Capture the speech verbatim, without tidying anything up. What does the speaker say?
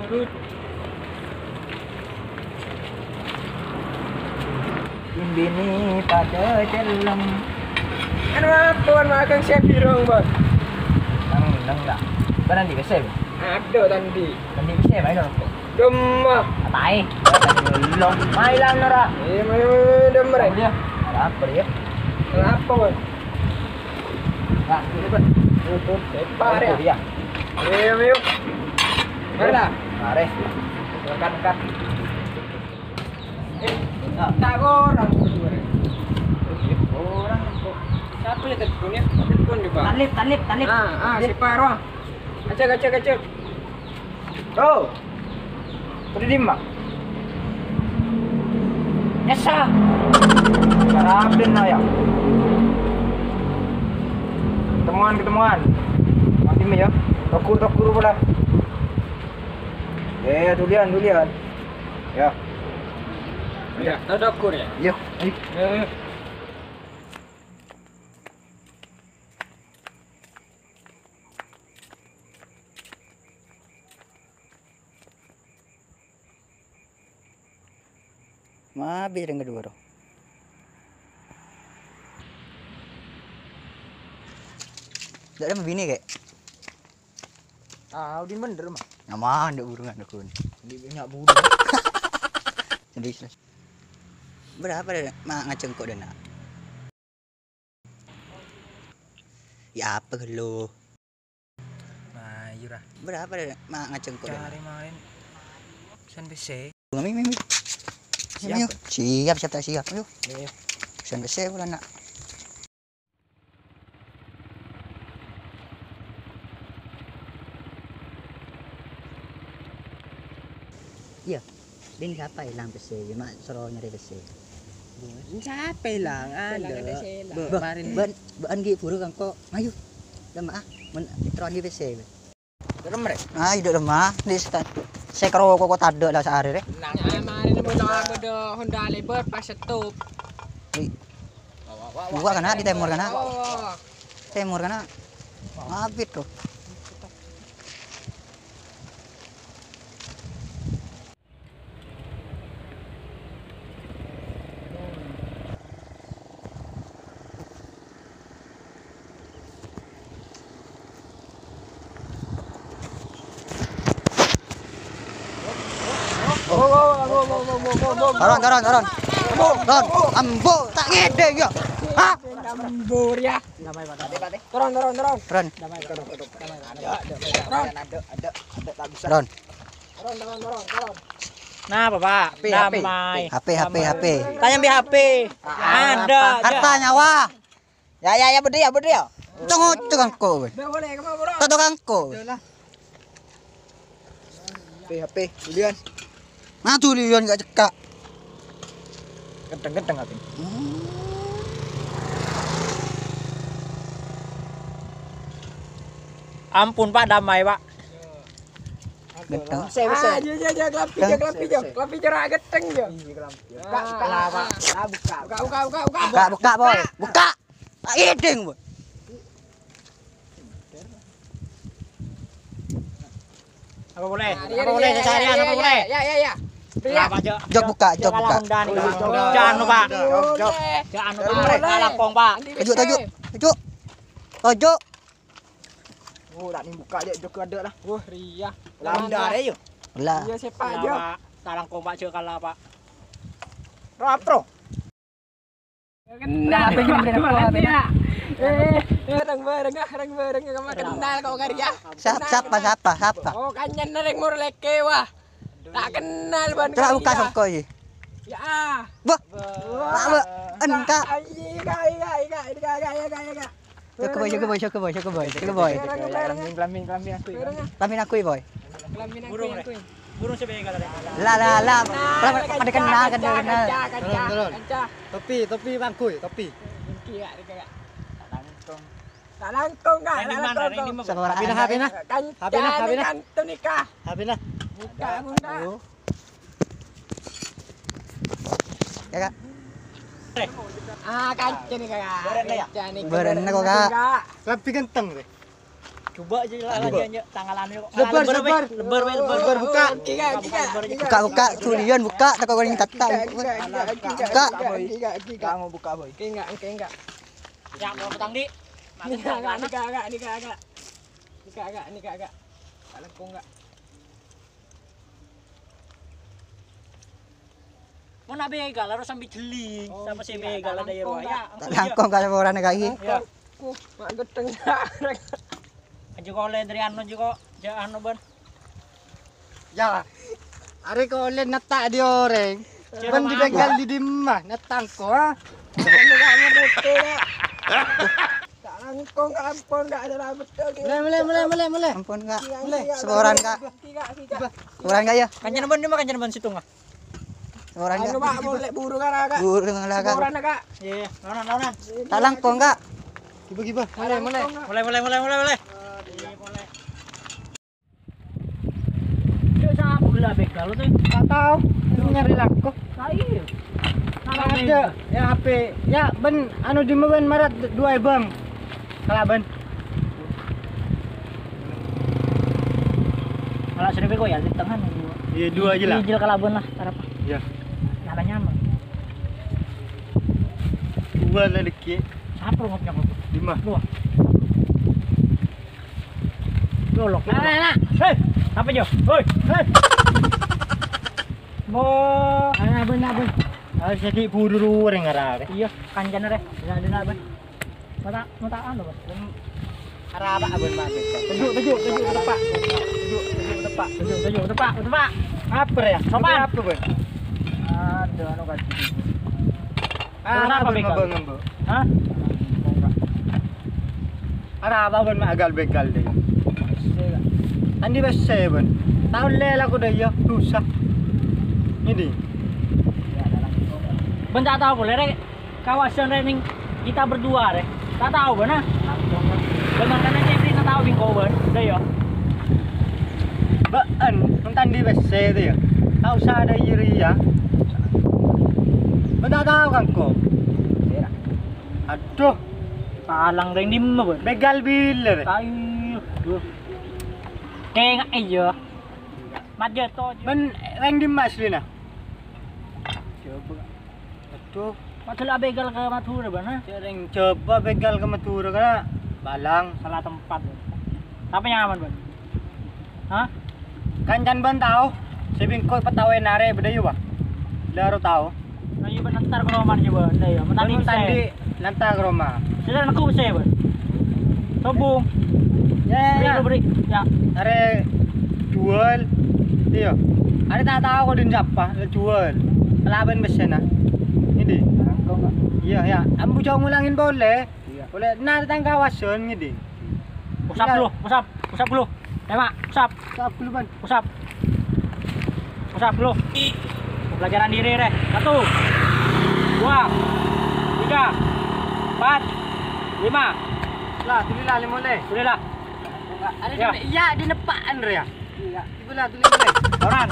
Good. Binè padâ cellem. Anu apa, wan makan siap birong, Bos? Nang, nang, nang. Kan nanti bisa, Bos? Aduh, tadi. Nanti bisa, main apa? Cuma. Apa, eh? Belum. Main lah, Nora. Iya, main, main, main, main, main, main. Dia. Ada apa, dia? Ada apa, Bos? Nah, ini, Bos. Tuh, tuh. Lebar, ya? Iya. Ayo, ayo. Mana? Mari. Dekat, dekat. Eh, tak orang. Orang kok. Siapa yang telepon ya? Telepon coba. Talib, Talib, Talib. Ah, ah, Talib. Si Parwa. Acak, acak, acak. Bro. Tadi di mana? Esa. Sarapin lah ya. Ketemuan, ketemuan. Nanti mi ya. Tokur, tokur pula. Eh, dulian, dulian. Ya. Ya, tokur ya? Iya. Ayo. Ya, ya. Mabi rèng kaduwâ, ro. Dâ' remma binè, Kè? Ah, odi bener, mah. Nyaman, dâ' burungan, dâ' kun. Di banyak burung. Jadi, berapa dâ', ma' ngacengko' dâ' na'? Ya apa ghellu? Nah, iya, ra. Berapa dâ', ma' ngacengko' dâ' na'? Cari main. Sen pèssè. Mami, mami. Siap. Ayo. Siap, siap, tak siap. Ayo. Iya, iya. Sen pèssè pula, na'. Iyâ, ding sapa èlang pèssè? Iyâ, ma' soro nyarè pèssè. Sapa èlang? Adâ'. Bâ-, bâ'ân ghi' buru kangko. Ayo, lemma, ah. Mon terro ghi' pèssè. Dâ' remma, rè? Ah, dâ' remma. Di sè, sè karo koko tadâ' la saarè, rè. Nang marèna bâdâ, bâdâ Honda Lebar pas stop. Di, buka kana, di tèmor kana? Oh. Tèmor kana? Abit, tuh. Turun, turun, turun. Turun. Ambo, tak ngedeng ya. Hah? Turun, turun, turun. Turun. Turun. Turun, turun, turun, turun. Napa, Pak? H P, H P. Damai. H P, H P, Damai. H P. Tanya di H P. Ada, ada. Harta nyawa. Ya, ya, ya, bener ya, bener ya. Tunggu, tunggu, kok, weh. Ndak boleh, kamu, bro. Tak tunggu, kok, weh. Udah lah. H P, H P, dulian. Nah, dulian gak cekak. Kenceng-kenceng, H P. Hmm. Ampun, Pak, damai, Pak. Genteng. Ah, iya, iya, iya, kelambi, iya, kelambi, iya. Kelambi cara genteng, iya. Iya, kelambi. Buka, buka, buka, buka, buka. Buka, buka, boy. Buka. Ah, iding, boy. Apa boleh? Apa boleh, seseharian, apa boleh? Ya, ya, ya. Jok buka, jok buka. Jangan lupa. Jok, jok. Jangan lupa. Talangkong, Pak. Tajuk, tajuk. Tajuk. Tajuk. Oh, tak ni buka je, jok ada lah. Wah, ria. Landa re yo. Lah. Iya, sepak aja. Talangkong, Pak, jok kalah, Pak. Rapro. Kenal. Eh, bareng-bareng, ah, bareng-bareng, kamu kenal kok, Karya? Siapa, siapa, siapa, siapa? Oh, kanyan reng mur leke, wah. Tak kenal, ban. Terus buka songko iki. Ya. Wah. Wah, wah. Enggak. Iya, iya, iya, iya, iya, iya, iya, iya. Coba, coba, coba, coba, coba, coba. Kelamin, kelamin, kelamin aku. Kelamin aku, boy. Kelamin aku, aku. Burung sebagai kata. Lah, lah, lah. Pada kenal, kenal, kenal. Turun, turun. Topi, topi, bangkui, topi. Iki ya, iki ya. Tak langkong. Tak langkong, Kak, tak langkong. Sama orang. Habis, habis, nah. Habis, nah, habis, nah. Kantun nikah. Habis, nah. Buka, buka. Aduh. Ya, Kak. Ah, kancen, Kak. Bareng, ya? Kancen, Kak. Bareng, kok, Kak. Lebih ganteng, deh. Coba aja lah, aja, aja. Tanggalannya kok. Lebar, lebar, lebar, lebar, lebar, buka. Buka, buka, tulian buka, tako goreng tata. Buka. Kamu buka, boy. Enggak, enggak, enggak. Ya, mau petang, Di. Ini kagak, ini kagak, ini kagak. Ini kagak, ini kagak. Tak lekong, enggak. Mon abègal harus sambil jeli, sapa sè bègal ada ya, Roy? Ya, ta' langkong ka saporana, Kak, iki. Ya. Ku, mak gedheng. Aja kok oleh dari anu juga, ja anu, Ban. Ya. Arè kok oleh netta' di orèng. Ban dibègal di dimma, netta' engko', ha? Kamu gak ngerti, Kak. Tak langkong, Kak, ampun, Kak, ada rambut, Kak. Mulai, mulai, mulai, mulai, mulai. Ampun, Kak. Mulai. Saporana, Kak. Saporana, Kak, ya. Kancana Ban, di mana kancana Ban situ, Kak? Saporana, Kak. Anu, Pak, mulai buru, Kak, Kak. Buru, Kak. Saporana, Kak. Iya, iya. Lawan, lawan. Ta' langkong, Kak. Giba, giba. Mulai, mulai. Mulai, mulai, mulai, mulai, mulai. Iya, mulai. Cuk, sapa gula bègal tuh? Gak tau. Terus nyari laku. Lah iya. Ada. Ya, H P. Ya, Ban, anu, di Ban marat dua, Bang. Kalaban. Malah sering kok ya, di tengah nih, dua. Iya, dua aja lah. Iya, jel kalaban lah, tarapa. Iya. Nyaman-nyaman. Dua lah dikit. Sapa ngop-ngop? Lima. Dua. Lolok. Nah, nah, nah. Hei, apa, Jo? Woi, hei. Bo, ana, Ban, ana, Ban. Ah, sèdhi buru-buru orèng arè. Iya, kancana rè. Ana, ana, Ban. Mata, mata anu, Ban. Arapa, Ban, Ban? Tejuk, tejuk, tejuk, tepak. Tejuk, tejuk, tepak. Tejuk, tejuk, tepak, tepak. Apa ya? Sopan. Apa, Ban? Ada anu kan. Ah, kenapa, Ban, bègal? Ngembang, ngembang. Hah? Arapa, Ban, ma' agal-bègal dâ' iyâ? Andi' pèssè, Ban. Taon lè laku dâ' iyâ, dhusa. Ini. Ban ta' tao polè, rè, kawasan rè nèng kita berdua, rè. Ta' tao, Ban, ah. Ban, makana cè' ta' tao bingko, Ban. Udah, ya. Bâ'en, mon ta' andi' pèssè itu, ya. Ta' osa dâ' iyâ rèya. Ban ta' tao, kan, kok. Aduh. Palang rèng dimma, Ban? Bègal bilâ, rè? Ayo. Kèng, iyâ. Mat jâto. Ban rèng dimma aslina? Coba. Aduh. Padahal abègal ka Madhurâ, Ban, ha? Cè' rèng coba bègal ka Madhurâ, kana palang. Salah tempat, Ban. Tapi nyaman, Ban. Hah? Kancana Ban tao, sè bingko pètawèn arè bâdâ, yâ, Pak? Lâ ro tao. Nah, iya, Ban, entar ka roma, yâ, Ban. Entar, ya, mentani Ban, bisa. Tadi lantar ka roma. Sila nengku bisa, Ban. Sombong. Ya, ya, ya. Beri, beri. Ya. Arè jual. Iya. Arè ta' tao kok dhin sapa, jual. Kalaban pèssèna. Ini. Iya, ya. Ambu jhâ' ngulangin polè. Iya. Polè na' tang kawasan ngèdhing. Usap dulu, usap, usap dulu. Tembak, usap. Usap dulu, Ban. Usap. Usap dulu. Pelajaran diri, rè. Satu. Dua. Tiga. Empat. Lima. Lah, tulilah, lima lè. Tulilah. Ada ya. Di, iya, di nepa'an, rè, ya. Iya. Ibulah, tuli, tuli. Orang.